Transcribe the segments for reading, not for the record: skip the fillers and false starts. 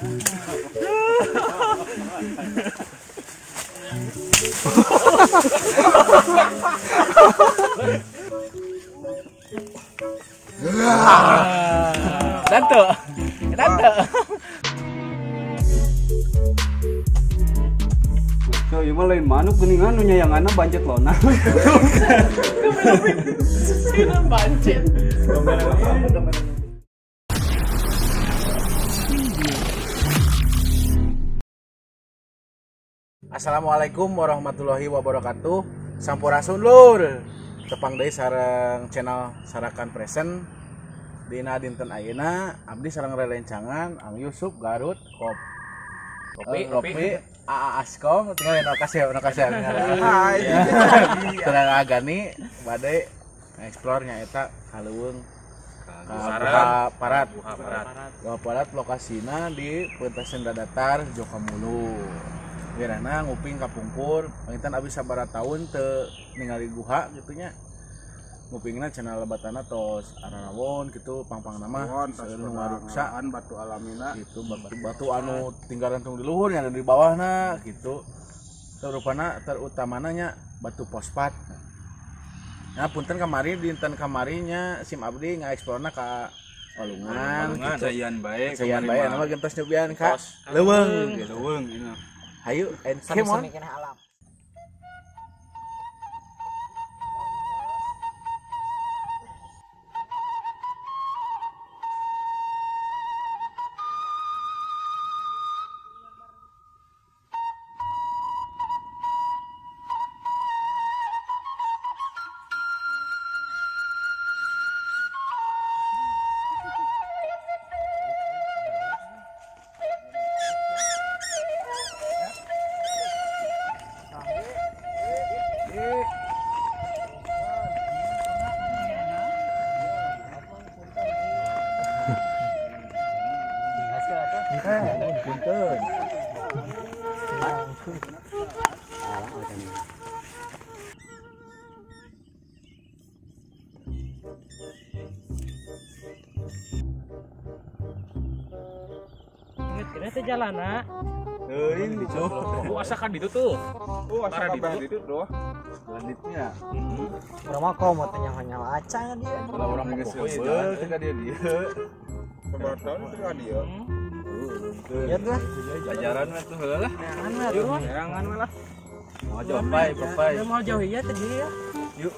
Danto. Danto. So, ieu mah lain manuk geuningan nu nyayanganna bancet lona. Bancet. Assalamualaikum warahmatullahi wabarakatuh. Sampurasun lur. Tepang deui sareng channel Sarakan Present. Dina dinten ayeuna abdi sareng rerencangan Ang Yusuf Garut Kopi Kopi AA Askom tinggal nu kasih. Hai. Tenang agani bade explore nyaeta ka leuweung ka Parat. Guha Parat lokasina di Peuntasan Datar Jokamulu. Wirana nguping kapungkur, panginten abis sabaraha taun teu ningali guha kitu nya. Ngupingna cenah lebatana tos ararawon kitu pangpangna mah seueur nu ngaruksa batu alamina gitu, batu anu tinggalan tung di luhur nya di bawahna gitu. Terupana terutamana nya batu fosfat. Nah, punten kamari dinten kamarinya sim abdi ngaeksplorna ka Walungan gitu. Cayan bae. Cayan bae anu mah gentos nyobian ka leuweung gitu. Leuweung ieu. Hayu and come on. Alam. Ini teh jalana. Teuing ditu. Oh, asa ka ditu tuh. Oh, asa ka ditu tuh. Banditnya. Urang mah komo teh nyaho-nyaho acan dia. Kalau urang geus heubeul teh ka dieu dieu. Sabaraha taun teh ka dieu. Ya tuh. Ajaran mah tuh heula lah. Neangan mah tuh. Neangan mah lah. Mau jauh pai, papai. Mau jauh ieu teh dia. Yuk.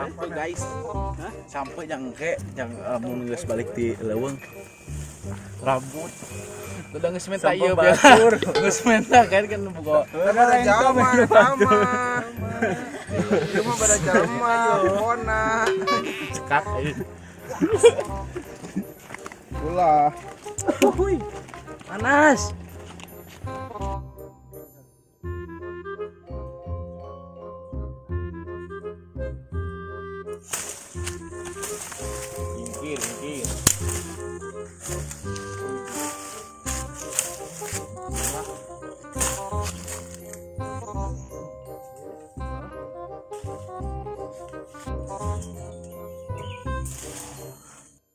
Sampai guys, sampai jangke, jang mun geus balik di leuweung. Rambut. Udah geus menta ieu batur. Geus menta kan kan buka. Bada jalma sama. Ieu mah bada jalma, pokona. Cekak euy. Ulah. Uhuy. Panas. Minggir.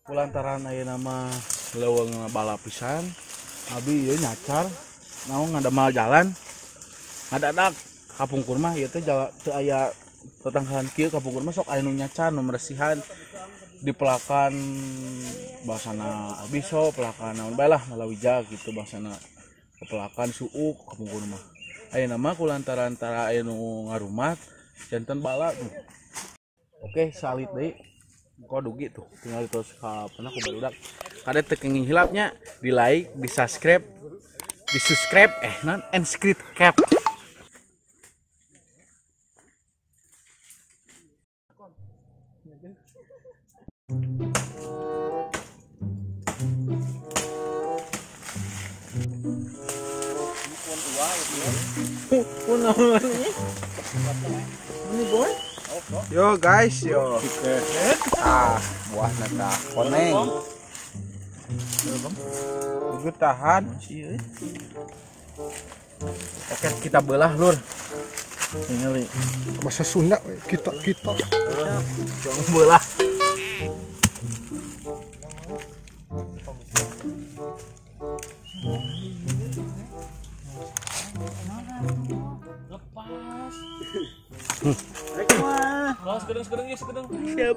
Kulantaran ayeuna mah leuweung bala pisan, abi ieu nyacar, naon ngadamal jalan. Ngadadak kapungkur mah ieu teh teu aya tetanggahan kieu kapungkur mah sok aya nu nyacar nu meresihan. Dipelakan basana abiso, pelakan naon bae lah malawija gitu basana pelakan suuk kapungkur mah. Ayeuna mah kulantaran tara aya nu ngarumat janten bala tuh. Oke, salit deui. Kok dugi tuh tinggal terus ka pernah ku barudak. Kade teu kenging hilapnya di like, di subscribe, non and script cap. Yo guys, yo. Ah, buah nata koneng. Itu tahan. Oke, kita belah lur. Ningali bahasa Sunda kita Jangan bola. Lepas. Rek mah. Los gedeng ya segedeng. Siap.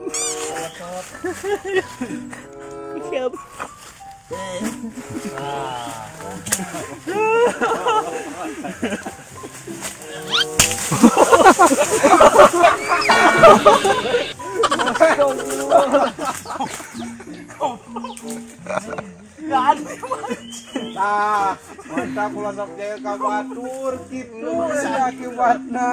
Siap. Tah, mantap ulah sok jaya ka batur kitu akibatna.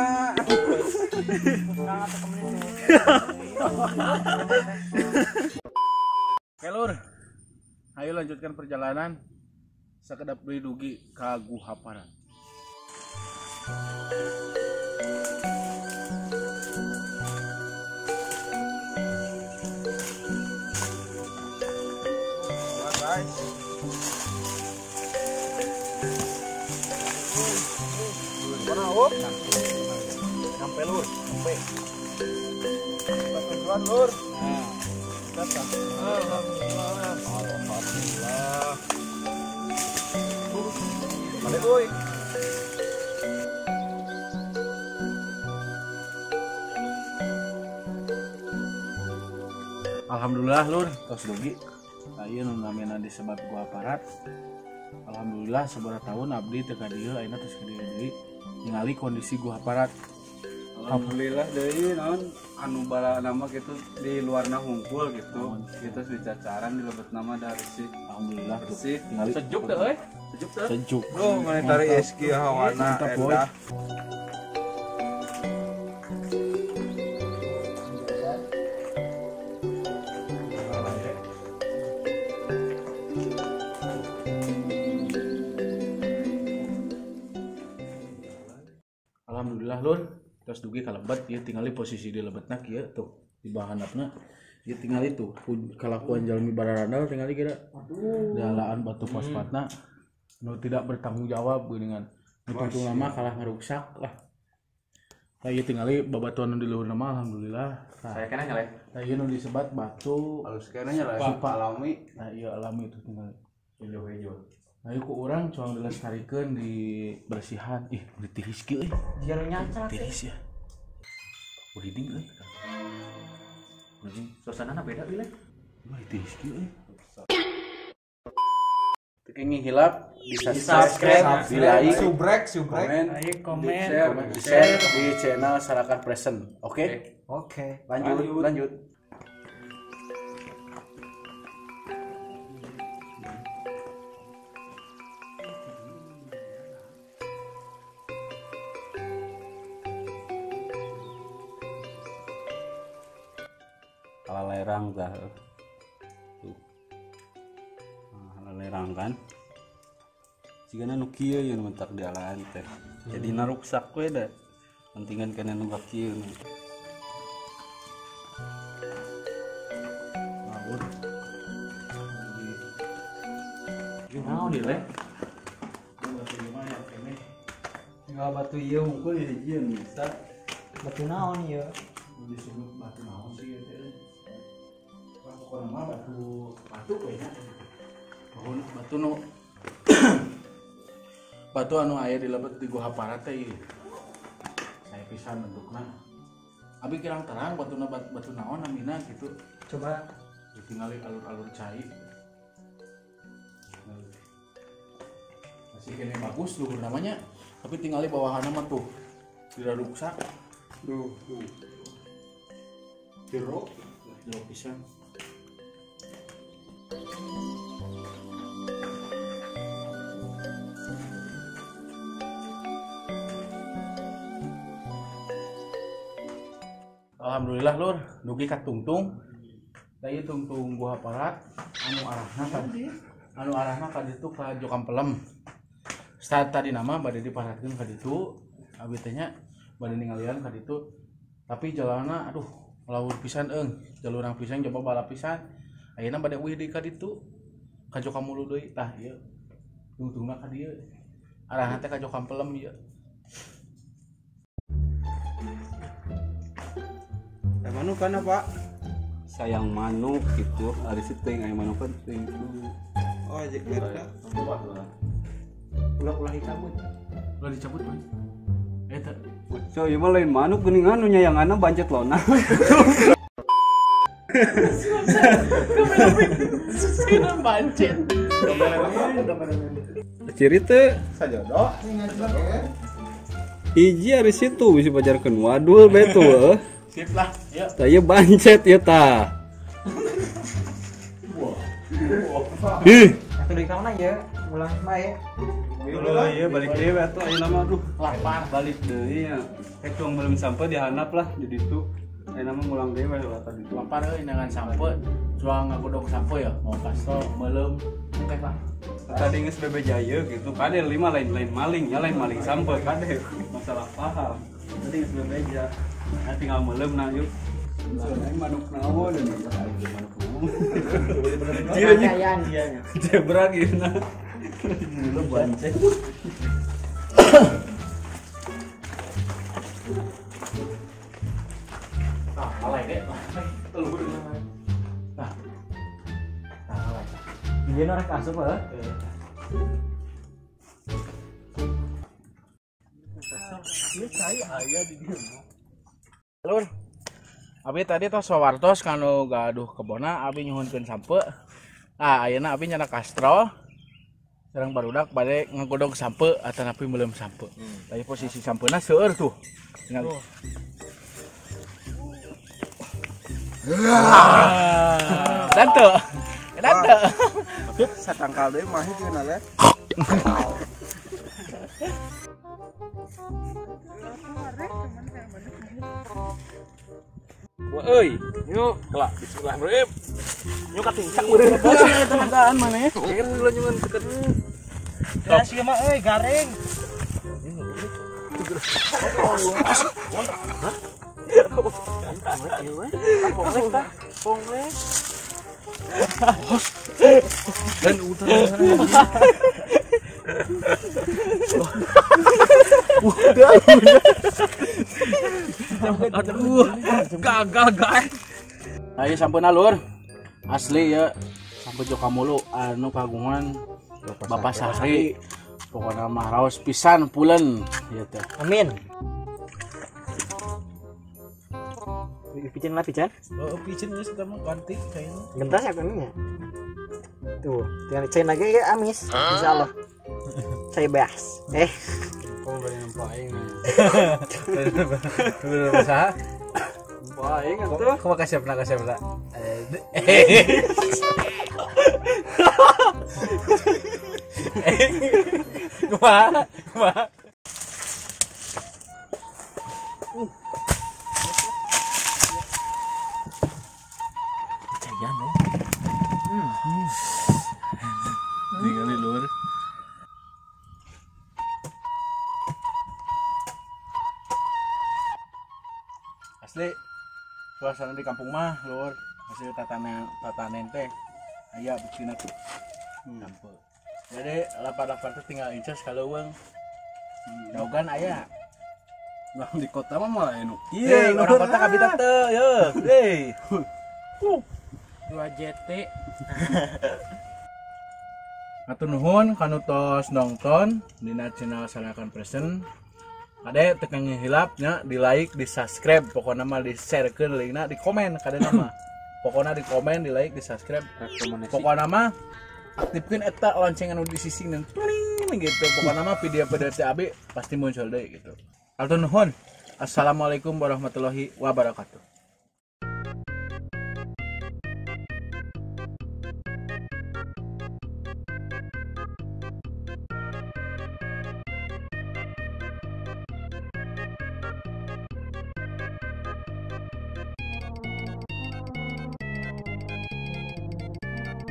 Oke lur, ayo lanjutkan perjalanan. Sakedap deui dugi ka Guha Parat. Nyampe lur, nyampe. Tujuan lur. Alhamdulillah. Balik euy. Alhamdulillah lur, tos dugi. Ieu nu namina disebat Gua Parat. Alhamdulillah sabaraha tahun abdi teu ka dieu, ayeuna tos ka dieu deui. Ningali kondisi Gua Parat. Alhamdulillah deui naon anu bala nama gitu di luarna hungkul gitu. Gitu dicacaran di lebet nama da bersih. Alhamdulillah bersih. Ningali sejuk teh euy. Sejuk teh. Sejuk. Duh, mani tari eski hawana endah. Alhamdulillah lur, terus dugi ka lebet ieu tingali posisi di lebetna kieu tuh di bahanapna ieu tingali tuh kalakuan jalmi bararandal tingali kira. Aduh, dalaan batu fosfatna nu tidak bertanggung jawab geuningan. Nu tungtung lama kalah ngaruksak lah. Tah ieu tingali babatuan nu di luhurna mah alhamdulillah. Saya kena nyaleh. Tah ieu nu disebat batu halus kena nyaleh alami. Nah ieu alami tuh tingali. Hijau-hijau. Nah, ku urang cuang dilestarikeun di bersihan. Ih, udah tiris kieu euy. Jiga nyacrak. Tiris ya. Uriding euy. Uriding. Suasanana beda euy. Wah, tiris kieu euy. Teu kenging hilap di subscribe, di like, subrek, komen, di share di channel Sarakan Present. Oke? Oke. Lanjut. Lerang dah tuh. Nah, lerang kan jika nu kieu yeun mentak di alaan teh jadi naruksak we da pentingan kana nu kieu. Ngawur. Naon di leh? Tinggal batu ieu mungkul hijieun bisa. Batu naon ieu? Disebut batu naon sih ieu teh? Pokokna mah batu we nya. Batu nu batu anu aya di lebet di Guha Parat teh ieu. Saya pisan bentukna. Abi kirang terang batuna batu naon namina gitu. Coba ditingali alur-alur cai. Masih kene bagus luhur namanya, tapi tingali bawahanna mah tuh diraruksak. Duh, duh. Jero, jero pisan. Alhamdulillah lur, dugi ka tungtung. Da ieu tungtung Guha Parat anu arahna ka ditu ka Jokampelem. Saat tadi nama bade diparatkeun ka ditu, abi teh nya bade ningalian ka ditu. Tapi jalanna aduh lawur pisan eung, jalurang pisan coba balap pisan. Ayeuna bade uih deui ka ditu. Ka Jokamulu deui tah ieu. Tungtungna ka dieu. Arahna teh ka Jokampelem ieu. Manuk kana Pak? Sayang manuk gitu, ari si teuing aya manuk kan teuing itu. Oh, jeung eta. Ulah-ulah dicabut. Ulah dicabut, Mas. Eta. So, ieu mah lain manuk geuningan nu nyayanganna bancet lona. Susah bancet. Ciri teh sajodo. Hiji ari situ bisi pajarkeun wadul bae tuh heuh. Sip lah, yuk. Tah ieu bancet ieu tah. Ih, atuh deui ka mana ieu? Mulang bae. Iya balik deui we atuh ayeuna mah aduh lapar balik deui ya. Cuang belum sampai dihanap lah di ditu. Ayeuna mah mulang deui we lah tadi. Lapar euy nangan sampe, cuang ngagodog sampe ya, mau pasto meuleum teh lah. Tadi geus bebe jaya gitu, kade lima lain-lain maling ya lain maling sampe kade masalah paham. Tadi geus bebe jaya. Nah, tinggal meuleum nah yuk. Soalnya manuk naon dan manuk naon. Dia nya. Jebrak ieu na. Dulu bancet. Nah, alay deh. Telur. Nah. Nah, alay. Ieu rek asup heuh. Ieu cai aya di dieu. Lur. Abi tadi tos sawartos kanu gaduh kebona abi nyuhunkeun sampe. Ah, ayeuna abi nyana kastro. Sareng barudak bade ngagodog sampe atanapi meuleum sampe. Tadi posisi sampeuna seueur tuh. Tinggal. Dan tuh. Dan tuh. Satangkal deui mah hiji na le. Wah euy, yuk, lah bismillahirrahmanirrahim. Nyuk katincak meureun tenagaan maneh. Kan lonjungan deket. Ya sih mah euy garing. Dan udah. Udah. Aduh, gagal guys. Ayo sampeuna lur. Asli ya sampe Jokamulu anu kagungan Bapak Sahri. Pokoknya mah raos pisan pulen ieu teh. Amin. Picen lah picen. Oh, picen geus eta mah ganti kayaknya. Gentas ya kan ya. Tuh, tinggal dicain lagi ya amis. Insyaallah. Saya bahas. Kamu bari nempo aing. Bener usaha. Nempo aing atuh. Kumaha kasepna kasepna. Kumaha? Kumaha? Cayan ya. Tinggal di luar. Asli suasana di kampung mah lur, hasil tatanen teh aya buktina tuh. Sampe. Jadi lapar-lapar teh tinggal incas ka leuweung. Jaugan aya. Nah di kota mah malah enak. Iya, orang kota kabita teu ye. Hei. 2 JT. Hatur nuhun kanu tos nonton dina channel Sarakan Present. Kade teu kang hilap nya di like, di subscribe, pokona mah di sharekeun linkna, di komen kade nama. Pokona di komen, di like, di subscribe. Pokona mah aktifkeun eta lonceng anu di sisi dan tuling gitu. Pokona mah video-video TAB pasti muncul deui gitu. Hatur nuhun. Assalamualaikum warahmatullahi wabarakatuh.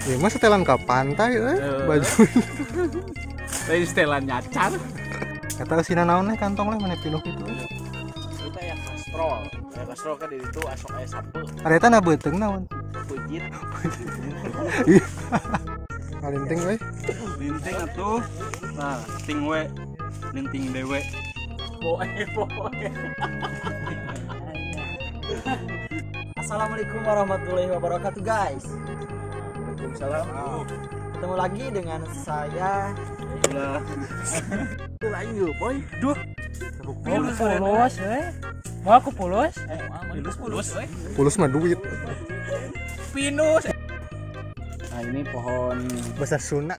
Ya mah setelan ke pantai baju. Lain setelan nyacar. Kata sina naon nih kantong lah mana pinuh gitu. Itu aya kastrol. Aya kastrol kan di ditu asok aya sapu. Areta na beuteung naon? Pujit. Linting euy. Linting atuh. Nah, ting we. Linting dewe. Poe poe. Assalamualaikum warahmatullahi wabarakatuh guys. Waalaikumsalam. Ketemu lagi dengan saya. Itu lain yuk, boy. Duh. Polos, polos, eh. Mau aku polos? Pinus pulus we. Pulus mah duit. Pinus. Nah, ini pohon Bahasa Sunda.